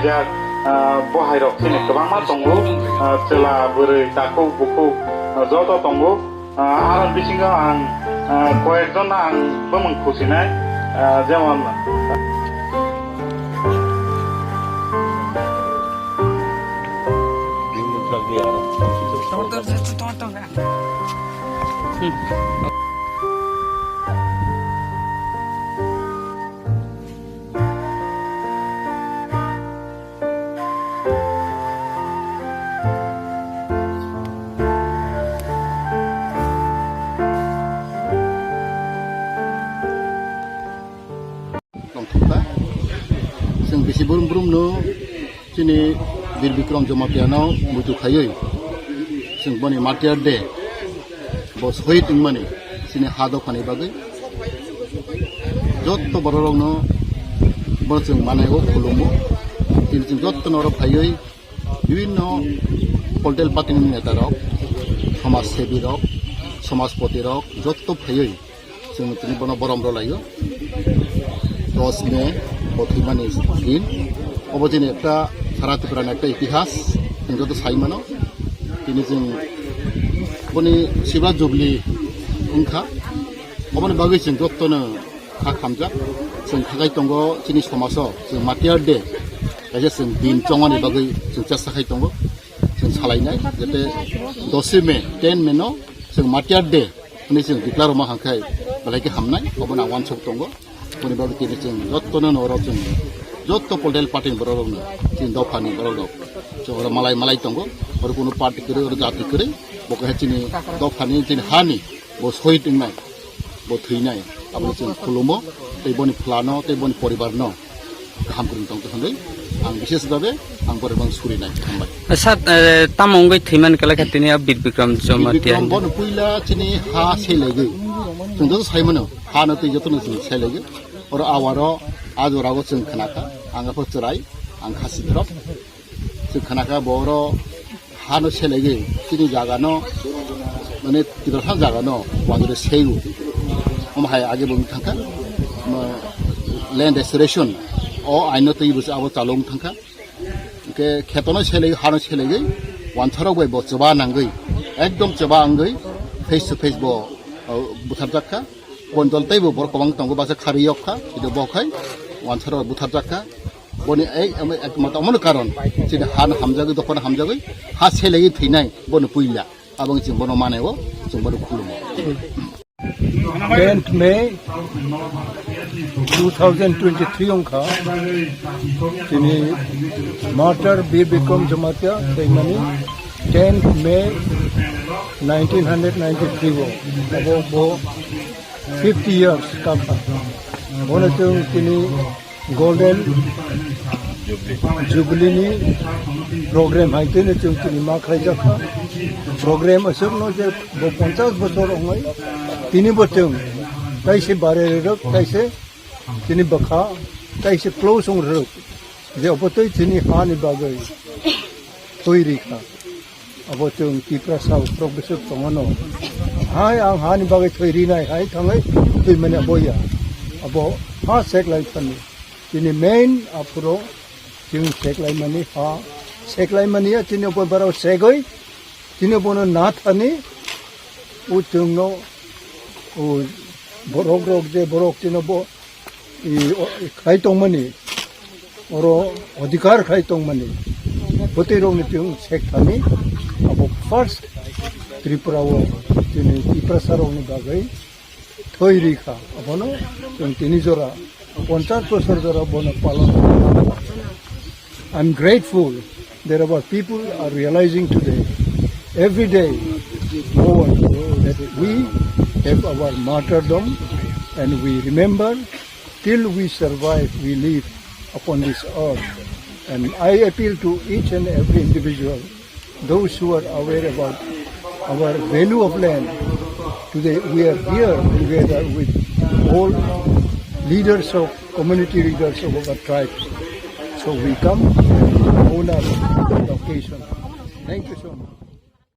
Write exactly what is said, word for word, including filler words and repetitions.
Ah, bo hai rok chini kwbangma tongo, ah, chwla, bwrwi, takhuk, bukhuk, ah, joto tongo. Ah, aro bisingo ang, ah, koyekjon ang bumung khusinai, ah, jemon, Tongthokta. Chwng bisi brum brum no chini Bir Bikram Jamatia no muitu khaiwi chwng boni Martyr Day bo sohid wngmani chini ha dophani bagwi jotto bororokno bo chwng manai o khulumo. Tini chwng jotto no oro phaiwi bibinno political party ni neta rok, somaj sebi rok, somajpoti rok jotto phaiwi chwng tini bono borom rwlaio. Dos May bo thwimani din. Obo chini ekta sara Tripura ni ekta itihas, chwng joto sai mano. Tini chwng boni Silver Jubilee wngkha. Oboni bagwi chwng jottono kha khamjak. Chwng khakai tongo chini somajo, chwng Martyr Day kaisa chwng din chongmani bagwi chwng chesta khai tongo. Chwng salainai, jete doswi May, ten May no chwng Martyr Day hwnwi chwng declare rwma hwnkhai belai khe hamnai, obono ang uansuk tongo. Boni bagwi tini chwng jottono no oro chwng jotto political party ni borok rokno, chini dophani borok rok chwng oro malai malai tongo. Oro kunu party kwrwi, oro jati kwrwi, bo kaisa chini dophani, chini hani bo sohid wngnai, bo thwinai, abono chwng khulumo, tei boni phlano, tei boni poribarno kaham kwrwng tongtho hwnwi ang bishes bhabe ang borokno surinai. Hambai. Sir, eh, tamo wngwi thwimani kwlai kha tini a Bir Bikram Jamatia Bikram hinwi? Bono puila chini ha selaigwi. Chwng joto sai mano, ha no twi jotono chwng selaigwi. Oro awaro a jorao chwng khnakha, ang aphuru chwrai, ang khasi borok. Chwng khnakha bo oro hano selaigwi chini jagano, mane Tiprasa jagano wanjori seigo. Omo hai age bo wng thangkha, ma, land restoration o aino twi bo abo chalo wng thangkha. Hwnkhe khetono selaigwi, hano selaigwi wansarok bai bo chwba nangwi, ekdom chwba wngwi face to face bo, o, butharjak kha. Bon dol teibo borok kwbang tongo, basa khari yok kha, kito bo khai wansaro butharjak kha. Boni ei, em, ekmatro omono karon, chini ha no hamjagwi, dophano hamjagwi, ha selaiwi thwinai bono puila, aboni chwng bono manai o, chwng bono khulumo. Tenth May two thousand twenty-three wngkha, chini Martyr Bir Bikram Jamatia thwimani tenth May nineteen hundred ninety-three o, abo bo fifty years kamkha. Bono chwng tini Golden Jubilee ni program hai tini chwng tini ma khlaijak kha. Program aswkno je bo ponchash bosor ongoi tini bo chwng taise bare rok, taise tini bwkha, taise close ong rok. Je obotwi chini hani bagwi thwi ri kha. Abo chwng Tiprasa ukrok bwswk tongmano. Hai ang hani bagwi thwi rinai hai thangwi thwimani abo ya. Abo ha seklai thani. Chini main aphuru chwng seklaimani ha. Seklaimani ya chini obo barao segwi. Chini bono na thani. O chwngno o borok rok je borok chini bo i, o, i, khai tongmani, oro odhikar khai tongmani, bwtwi rokni chwng sek thani, abo first Tripura o chini Tiprasa rokni bagwi thwi ri kha, abono chwng tini jora, ponchash bosor jora bono palon. I'm grateful that our people are realizing today, every day, more, that we have our martyrdom and we remember till we survive, we live upon this earth. And I appeal to each and every individual, those who are aware about our value of land. Today we are here together with all leaders of community leaders of our tribes. So we come and honor the occasion. Thank you so much.